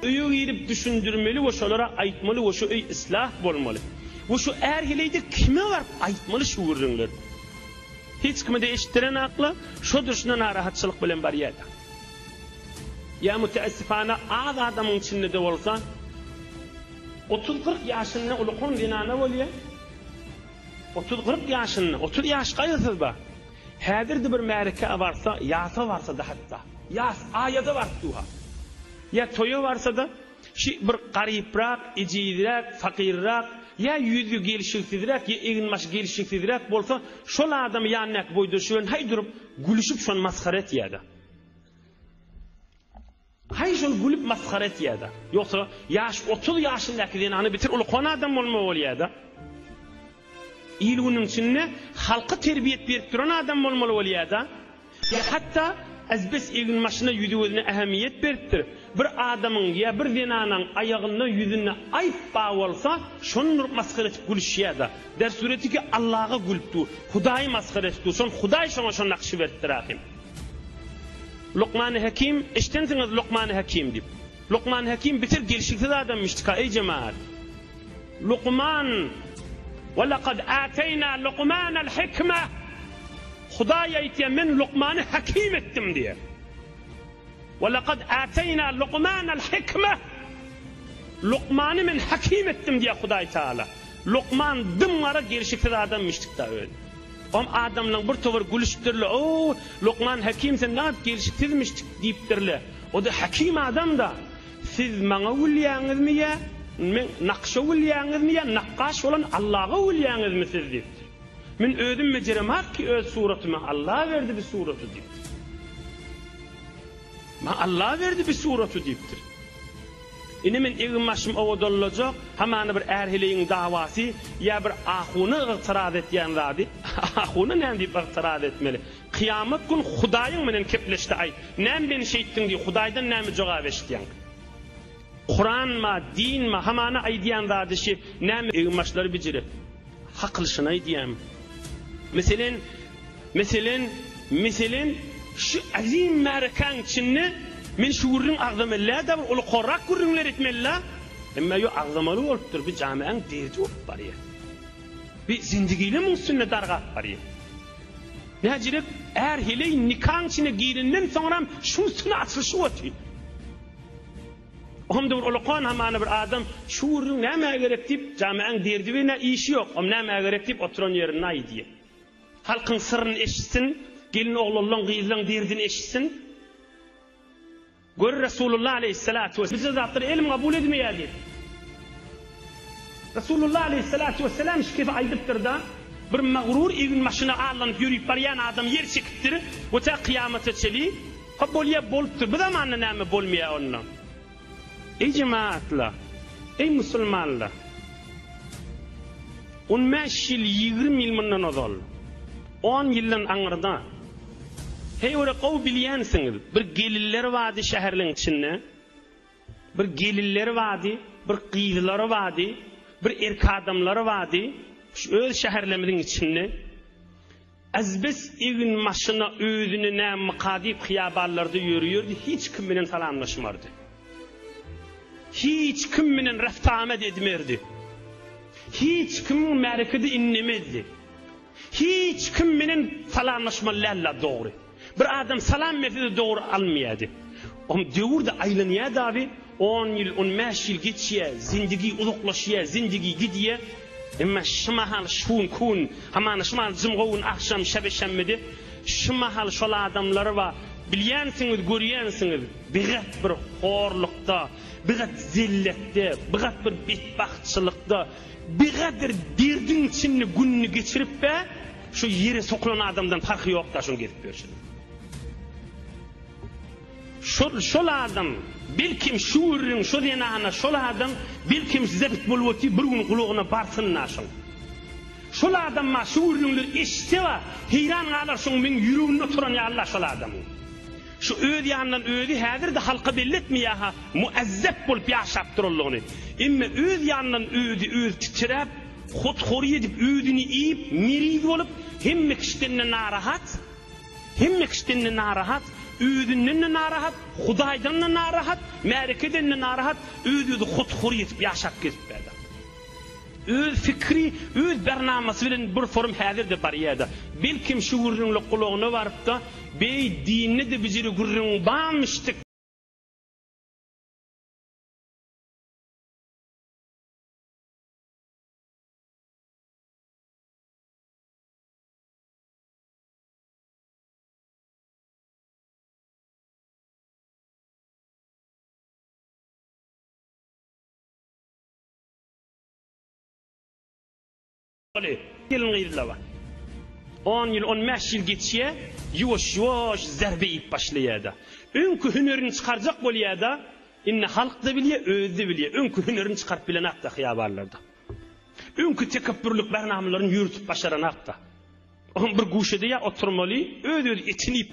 Öýe girip düşündirmeli we şolara aýtmaly we şu öý islah bolmaly. We şu är heleýde kime baryp aýtmaly şu gürrüňleri. Hiç kime-de eşitdirenakla, şo durşuna narahatçylyk bilen barýada. Ýa müteessifana az adamyň içinde-de bolsa, otuz-kyrk ýaşynda ulkan zenana bolýa. Otuz-kyrk ýaşynda, 30 ýaş gaýgysyz bar. Häzir-de bir märekä barsa, ýasa barsa-da hatda, ýas, aýada baryp dur-ha. Ýa toýa barsa-da, şi bir garyprak, ejizräk, fakyrrak, ýa ýüzi gelşiksizräk, ýa eginbaşy gelşiksizräk bolsa, şol adamy ýanyndaky boýdaşy bilen haý durup, gülüşip şony masgara etýär-de. Haý şony gülüp masgara etýär-de. Ýogsa, ýaş 30 ýaşyndaky zenany bitir ulkan adam bolmaly bolýar-da. Il-günüň içinde halka terbiýet berip duran adam bolmaly bolýar-da. Ýa hatda azbes eginbaşyna ýüzi-gözüne ähemiýet beripdir. Bir adamyň ýa bir zenanaň aýagynda ýüzünde aýp bar bolsa, şony durup masgara etip gülüşýär-de. Dersureti ki Allaga gülüp dur, Hudaýy masgara etip dur, şony Hudaý şoňa şo nakşy beripdir ahym. Lukmany Hekim, eşdensiňiz Lukmany Hekim diýip. Lukmany Hekim bitir gelşiksiz adammyşdyka eý jemagat. Lukman, Ve lekad ateýna Lukmanel hikme. Hudaý aýtýar, men Lukmany hakim etdim diýýär. Ve lekad ateýna Lukmanel hikme. Lukmany men hakim etdim diýýär Hudaý Taala. Lukman dym gara gelşiksiz adammyşdyk-da özi. Om adamlaň bir towar gülüşipdirler, O, Lukman Hekim sen nädip gelşiksizmişdik diýipdirler. O-da hakim adam-da. Siz maňa gülýäňizmi ýa meň nakşa gülýäňizmi ýa nakgaş bolan Allaga gülýäňizmi siz diýipdir. Men özüm bejeremok ki öz suratymy Alla berdi bi suraty diýipdir. Maňa Alla berdi bi suraty diýipdir. Ine men egin-başym owadanlajak, hamana bir är-heleýiň dawasy ýa bir ahuna ygtyraz etýän zady, ahuna näme diýip ygtyraz etmeli? Kyýamat gün Hudaýyň menen kepleşde aýt, näme meni şeýtdiň diý, Hudaýdan näme jogap eşitýäň? Kuranma, dinma, hamana aýdýan zady şi, näme egin-başlary bijirip, hakylyşyny aýdýan. Meselen, meselen, meselen, şu azim märekäň içinde men şu gürrüň agzamaly-dä bir ulukorrak gürrüňler etmeli-dä. Emma ýok agzamaly bolupdyr, bi jamiäň derdi bolup barýar. Bi zindigilemiň üstünde dargap barýar. Näjirek är-heleý nikaň içine girenden soňram şuň üstüne açylyşyp otyr. Oňam-da bir ulakan hamana bir adam şu gürrüň nämä gerek diýip, jamiäň derdi bilen-ä işi ýok, om nämä gerek diýip oturan ýerinde aýdýar. Halkyň syryny eşitsin, gelin-oglanlaň, gyzlaň derdini eşitsin. Gör Resulullah aleýhissalatu we Bize zatlary elm kabul edmeýär diýip. Resulullah aleýhissalatu wessalam şu kefi aýdypdyr-da, bir magrur egin-başyna allanyp ýörüp barýan adam ýer çekipdir we tä kyýamata çeli, ha bolýa bolupdyr, bu zamanda näme bolmaýar onda? Eý jemagatlar! Eý musulmanlar! On bäş ýyl, 20 ýyl mundan ozal, on ýyldan aňyrda, heý ora gowy bilýänsiňiz, bir gelinler bardy şäherleň içinde, bir gelinler bardy, bir gyzlary bardy, bir erk adamlary bardy, şu öz şäherlerimiziň içinde. Azbes egin-maşyna özüne nämyka diýip hyýabanlarda ýörüýerdi, hiç kim bilen salamlaşmardy. Hiç kim bilen reft-amet edmerdi. Hiç kimiň märekede innemezdi. Hiç kim bilen salamlaşmaly däldi dogry. Bir adam salam berse-de dogry almaýardy. Oň döwür-de aýlanýardy abi, on ýyl, on bäş ýyl geçýär, zindigi uzaklaşýar, zindigi gidýär. Emma şu mahal şu günki gün, hamana şu mahal jumga gün agşam şebe-şenbede şu mahal şol adamlar bar, bilýänsiňiz, görýänsiňiz, bigat bir horlukda, bigat zelletde, bigat bir betbagtçylykda, bigadyr derdiň içinde gününi geçirip-ä, Şu ýere sokulan adamdan parhy ýok-da şuň gezip ýörşüniň. Şol şol adam belkem şu gürrüň şo zenana şol adam belkem zebt bolup otyr bir gün gulagyna barsyn-da şoň. Şol adam ma şu gürrüňleri eşitse bar heýran galar şoň meň ýüreginde oturan ýaly-la şol adamyň. Şu öz ýanyndan özi häzir-de halka belli etmeýär-ha muazzep bolup ýaşap duranlygyny. Emme öz ýanyndan özi özi titräp Hut-hory edip özüni iýip, meriz bolup, hemme kişiden-de narahat, hemme kişiden-de narahat. Özünden-de narahat, Hudaýdan-da narahat, märekeden-de narahat, öz-özi hut-hur ýetip ýaşap gezipbärde. Öz pikiri, öz bernamasy bilen bir forum häzir-de barýa-da. Belkem şu gürrüňler gulagyna baryp-da, Beý, dinde-de bijiri gürrüň barmyşdyk. Gelin-gyzlar bar. On ýyl, on bäş ýyl geçýär, ýuwaş-ýuwaş zerbe iýip başlaýar-da. Öňki hünerini çykarjak bolýar-da, indi halk-da bilýär, özi-de bilýär, öňki hünerini çykaryp bilenok-da hyýabanlarda. Öňki tekepbürlik bernamalaryny ýörütip başaranok-da. Oňam bir guşede ýa oturmaly, öz-özi etini iýip,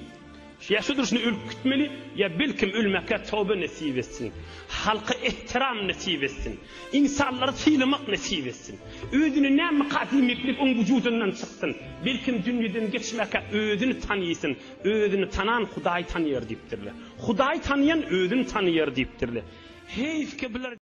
ýa şu durşuna ölüp gitmeli, ýa belkem ölmäkä toba nesip etsin. Halka ehtiram nesip etsin. Ynsanlary sylamak nesip etsin. Özüni nämeka diýmeklik oň wujudyndan çyksyn. Belkem dünýeden geçmäkä özüni tanysyn. Özüni tanan Hudaýy tanýar diýipdirler. Hudaýy tanaýan özüni tanýar diýipdirler. Heýf ki bular.